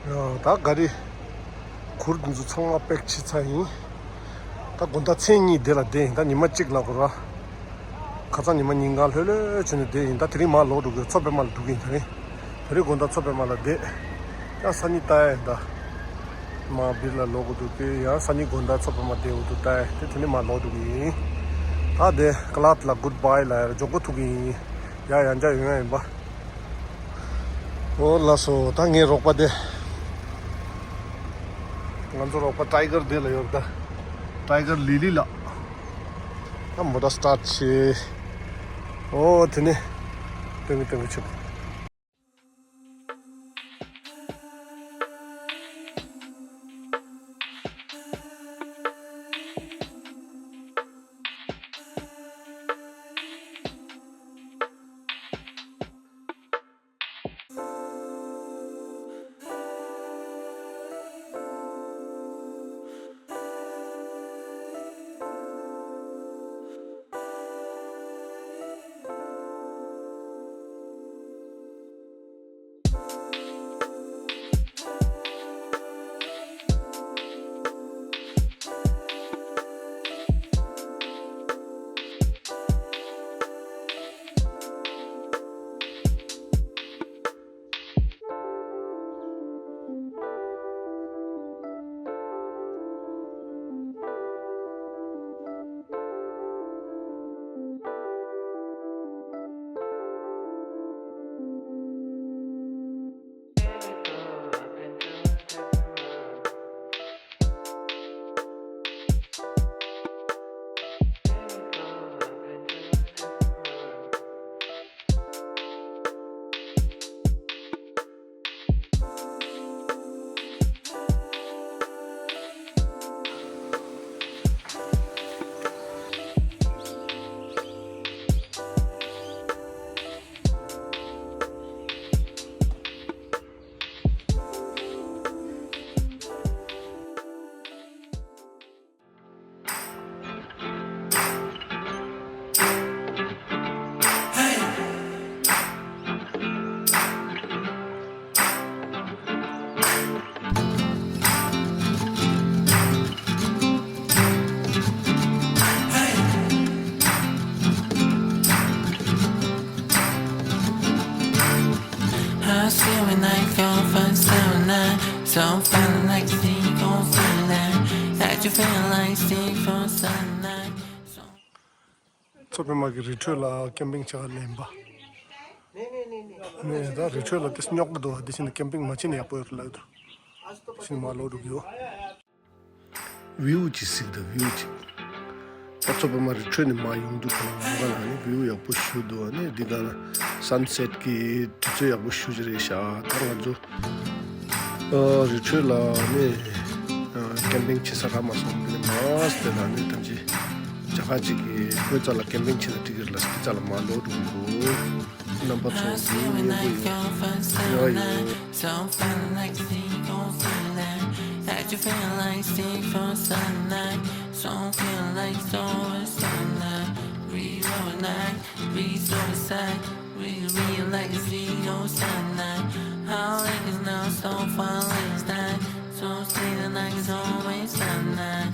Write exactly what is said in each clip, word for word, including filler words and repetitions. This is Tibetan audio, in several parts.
ད་ག་རེ། གུར་འདི་ཚོ་ཚང་མ་པེག་བྱས་ཚར་ཡིན། ད་དགོང་དག་མཚན་གཉིས་དེ་ལ་བསྡད་ཡིན། ད་ཉི་མ་གཅིག་ལ་གོ་ར། ཁ་སང་ཉི་མ་ཉིན་གང་ལྷོད་ལྷོད་བྱས་ནས་བསྡད་ཡིན། ད་དེ་རིང་མར་ལོག་འགྲོ་དགོས། མཚོ་པདྨ་ལ་འགྲོ་གི་ཡིན། དེ་རིང་དེ་རིང་དགོང་དག་མཚོ་པདྨ་ལ་བསྡད། ཡང་སང་ཉིན་ལྟ་ཡ་ཡིན། ད་མར་སྦིར་ལ་ལོག་དགོས་འདུག་གི། ཡང་སང་ཉིན་དགོང་དག་མཚོ་པདྨ་བསྡད་དགོས་འདུག་ལྟ་ཡ། དེ་དེ་ནས་མར་ལོག་འགྲོ་གི་ཡིན། ད་དེ་ཀླད་ལ་གུཌ་བྷའི་ལབ་ཡ་འཇོག་གི་ཐུག་གི་ཡིན། ཡ་ཡང་བསྐྱར་ཡོང་ཡ་ཡིན་པ། ཨོ་ལགས་སོ། ད་ངའི་རོགས་པ་དེ། ང་ཚོ་རོགས་པ་ཊའི་གར་དེ་ལ་ཡོད་ད། ཊའི་གར་ལི་ལི་ལགས། ད་མོ་ཊ་སི་ཊར་ཊི་བྱས། ཨོ་དེ་ནས་སྟོན་གི་སྟོན་གི་ཆུག How's feeling like your first time night? So I'm feeling like Steve on Sunday. That you feel like Steve on Sunday. མཚོ་པདྨ་གི་རི་ཁྲོད་ལ་ཀེམ་པིང་བྱེད་ག་ལེན་པ། ནས་ད་རི་ཁྲོད་ལ་དེ་སྙོག་གི་འདུག་དེ་བཞིན་ཀེམ་པིང་མ་བྱེད་ན་ཡག་པོ་ཡོད་རེད་ལབ་འདུག་དེ་བཞིན་མར་ལོག་འགྲོ་གི་ཡོད། བིའུ་ཅིག་གཟིགས་དང་། བིའུ་ཅིག་ད་མཚོ་པདྨ་རི་ཁྲོད་ནས་མར་ཡོང་དུས་ཁོ་རང་ལམ་ཁ་ལ་ནི་བིའུ་ཡག་པོ་ཞིག་འདུག་ཨ་ནི་འདི་ག་ལ་སན་སེཊ་གི་དུས་ཚོད་ཡག་པོ་ཞིག་རེད་ཤག་ད་ང་ཚོ་ཨ་རི་ཁྲོད་ལ་ནི་ཨ་ཀེམ་པིང་བྱེད་ས་རག་མ་སོང་། འདི་ནས་མར་དེ་ལ་ནི་ཐམས་ཅད་རྒྱ་གར་ཅིག་གི་ཁོའི་རྩ་ལ་ཀེམ་པིང་བྱེད་ན་འགྲིག་གི་རེད་ལབ་ས་དེ་རྩ་ལ་མར་ལོག་འགྲོ་གི་འདུག་རྣམ་པ་ཚོ་འདི་སྙན་པོ་ཡོད། ཡོད་ཡོད། So I'm feeling like Steve on Sunday. That you feel like Steve on Sunday. So I'm feeling like so Sunday. Real night, real suicide. Real, real like Steve on Sunday. How like it's now so far last night. So stay the night is always Sunday.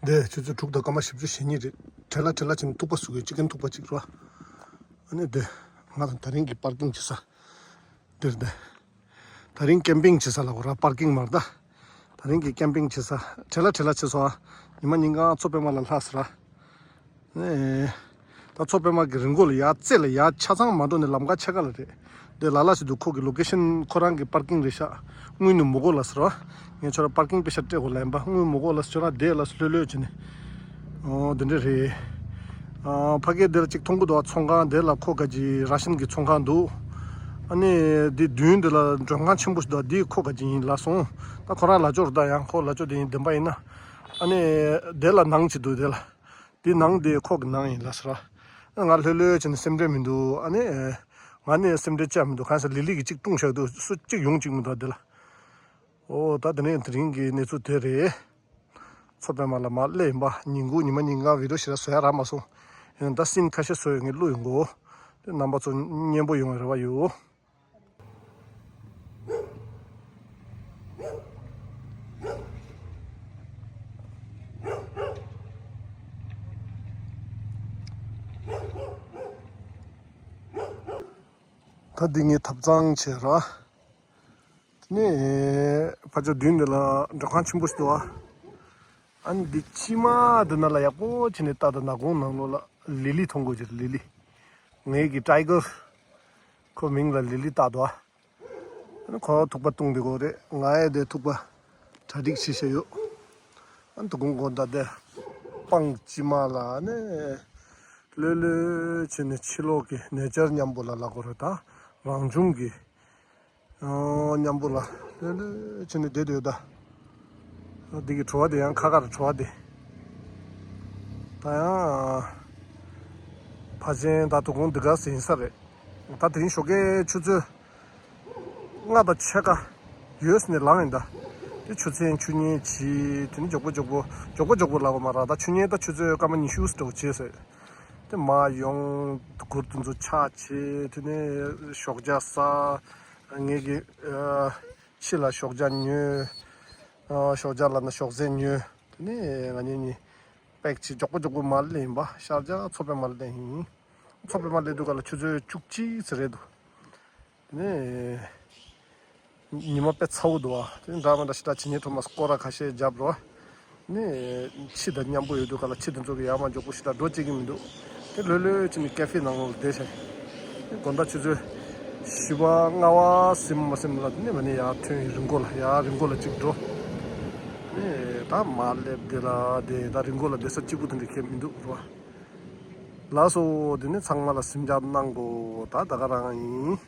འདི་ཆུ་ཚོད་དྲུག་དང་སྐར་མ་བཞི་བཅུ་ཞེ་གཉིས་རེད། བྲེལ་ལ་བྲེལ་ལ་བྱས་ནས་ཐུག་པ་ཟུག་གི་ཅི་ཀན་ཐུག་པ་ཅིག་རོ། ཨ་ནི་འདི་ང་དང་དེ་རིང་གི་པར་ཀིང་བྱེད་ས་འདིར་འདི། དེ་རིང་ཀེམ་པིང་བྱེད་ས་ལ་འོ་ར་པར་ཀིང་མར་ད། དེ་རིང་གི་ཀེམ་པིང་བྱེད་ས་བྲེལ་ལ་བྲེལ་ལ་བྱེད་སོང་ཨ། ཉི་མ་ཉིན་གང་མཚོ་པདྨ་ལ་ལྷག་ཟེར་ར། ཨེ། ད་ ང་མཚོ་པད་མ་གི་རི་མགོ་ལ་ཡར་རྩེ་ལ་ཡར་ཆ་ཚང་མ་འགྲོ་ནས་ལམ་ཁ་ཕྱེད་ཀ་ལ་རེད། དེ་ལ་ལ་ཞིག་འདུག་ཁོ་གི་ལོ་ཀེ་ཤན་ཁོ་རང་གི་པར་ཀིང་རེད་ཤག་དངུལ་ནི་མོ་གོ་ལ་ཟེར་བ། ངས་ཁྱོད་ར་པར་ཀིང་པེ་ཤ་སྤྲད་དགོས་ལ་ཡིན་པ། དངུལ་མོ་གོ་ལ་ཟེར་ཁྱོད་ར་དེ་ལ་ལྷོད་ལྷོད་བྱས་ནས། ཨོ་དེ་འདྲ་རེད། ཨ་ཕ་གིར་དེ་ལ་གཅིག་མཐོང་གི་འདུག་ཚོང་ཁང་དེ་ལ་ཁོ་ག་གི་ར་ཤན་གི་ཚོང་ཁང་འདུག་ཨ་ནི་དེ་མདུན་དེ་ལ་མགྲོན་ཁང་ཆེན་པོ་ཞིག་འདུག་དེ་ཁོ་ག་གི་ཡིན་ལབ་སོང་། ད་ཁོ་རང་ལ་ཅོར་ད་ཡང་ཁོ་ལ་ཅོ་དེ་ཡིན་བདེན་པ་ཡིན་ན། ཨ་ནི་དེ་ལ་ནང་ཅིག་འདུག་དེ་ལ། དེ་ནང་དེ་ཁོག་གི་ནང་ཡིན་ལ་ཟེར། ང་ལྷོད་ལྷོད་བྱས་ནས་སེམས་ཁྲལ་མི་འདུག་ཨ་ནི། ང་ནི་སེམས་ཁྲལ་བཅག་མི་འདུག་གང་ཟེར་ལི་ལི་གིས་གཅིག་བཏུང་བཞག་འདུག་སུ་གཅིག་ཡོང་གཅིག་མི་འདུག་དེ་ལ། ཨོ་ད་དེ་ནས་དེ་རིང་གི་གནས་ཚུལ་དེ་རེད། མཚོ་པད་མ་ལ་མར་སླེབས་ཡིན་པ། ཉིན་གུང་ཉི་མ་ཉིན་གང་བི་ཌིའོ་ཞེ་དྲག་བཟོ་ཡ་རག་མ་སོང་། ཡང་ད་སིན་ཁ་ཤས་བཟོ་ཡོད་ངས་བླུགས་ཡོང་གོ་དེ་རྣམ་པ་ཚོ་སྙན་པོ་ཡོང་བའི་རེ་བ་ཡོད། ད་འདི་ངས་ཐབ་ཚང་བྱས་ར། དེ་ནས་ཕར་ཕྱོགས་མདུན་འདི་ལ་མགྲོན་ཁང་ཆེན་པོ་ཞིག་འདུག་ཨ། ཨ་ནི་འདི་ཕྱི་མ་འདི་ན་ལ་ཡག་པོ་བྱས་ནས་ལྟ་དང་ནག་ཁུང་ནང་ལོགས་ལ་ལི་ལི་མཐོང་གོ་གི་རེད། ལི་ལི། ངའི་གི་ཊའི་གར། ཁོ་མིང་ལ་ལི་ལི་བཏགས་འདུག་ཨ། ཨ་ནི་ཁོ་ཐུག་པ་བཏུང་བསྡད་ཀྱི་ཡོད་རེད། ང་ཡང་དེ་ཐུག་པ་གྲ་སྒྲིག་བྱས་བཞག་ཡོད། ཨ་ནི་དོ་དགོང་དགོང་དག་དེ་སྤང་ཕྱི་མ་ལ་ཨ་ནི་ལྷོད་ལྷོད་བྱས་ནས་ཕྱི་ལོགས་ཀྱི་ནེ་ཅར་མཉམ་པོ་ལ་ལབ་དགོས་རེད། ད་རང་བྱུང་གི་ཨ་མཉམ་པོ་ལ་ལྷོད་ལྷོད་བྱས་ནས་བསྡད་བསྡད་ཡོད་ད། འདི་གི་བྲོ་བ་དེ་ཡང་ཁ་ཁར་བྲོ་བ་དེ། ད་ཡང་ཕ་ཆེན་ད་དོ་དགོང་འདི་ག་ཟིན་ས་རེད། ད་དེ་རིང་ཞོགས་ཀའི་ཆུ་ཚོད་ལྔ་དང་ཕྱེད་ཀ་ཡོལ་ནས་ལངས་ཡིན་ད། དེ་ཆུ་ཚན་ཆུ་ཉལ་བྱས། དེ་ནས་མགྱོགས་པོ་མགྱོགས་པོ་མགྱོགས་པོ་མགྱོགས་པོ་ལབ་པ་མ་རེད། ད་ཆུ་ཉལ་ད་ཆུ་ཚོད་སྐར་མ་ཉི་ཤུ་ཙམ་བྱས་ཟེར། དེ་མར་ཡོང་། གུར་དེ་ཚོ་ཕྱག་བྱས། དེ་ནས་ཞོགས་ཇ་ཟ། ངེད་ཀྱི་ཨ་ཕྱི་ལ་ཞོགས་ཇ་ཉོས། ཨ་ཞོགས་ཇ་ལབ་ན་ཞོགས་ཟས་ཉོས། དེ་ནས་ང་གཉིས་གཉིས་པེག་བྱས་མགྱོགས་པོ་མགྱོགས་པོ་མར་སླེབས་ཡིན་པ། ཤར་རྒྱག་མཚོ་པད་མར་སླེབས་ཡིན། མཚོ་པད་མར་སླེབས་དུས་སྐབས་ལ་ཆུ་ཚོད་བཅུ་གཅིག་ཙམ་རེད་འདུག་དེ་ནས་ཉི་མ་དཔེ་ཚ་བོ་འདུག་ཨ། དེ་འདྲ་མི་འདྲ་ཞེ་དྲག་བྱེད་མཁན་ཁྲོམ་མ་སྐོར་ར་ཁ་ཤས་རྒྱབ་རོགས། ནས་ཁྱི་དང་མཉམ་པོ་ཡོད་དུས་སྐབས་ལ་ཁྱི་དེ་ཚོ་གི་ཡར་མར་མགྱོགས་པོ་ཞེ་དྲག་འགྲོ་བྱེད་ཀྱི་མི་འདུག་དེ་ལྷོད་ལྷོད་བྱས་ནས་ཀེ་ཧྥེ་ནང་ལ་བསྡད་བྱས། དེ་དགོང་དག་ཆུ་ཚོད་བཞི་པ་ལྔ་པ་ཟིན་མ་ཟིན་ལ་དེ་ནས་མ་ནས་ཡར་ཐོན། རི་མགོ་ལ་ཡར་རི་མགོ་ལ་གཅིག་འགྲོ། ནས་ད་མར་སླེབས་དེ་ལ་དེ་ད་རི་མགོ་ལ་བསྡད་ས་གཅིག་པུ་དེ་འདྲ་ཁེལ་མི་འདུག་རོ། ལགས་སོ། དེ་ནས་ཚང་མ་ལ་གཟིམ་འཇག་གནང་དགོས། ད་ད་ག་རང་ཡིན།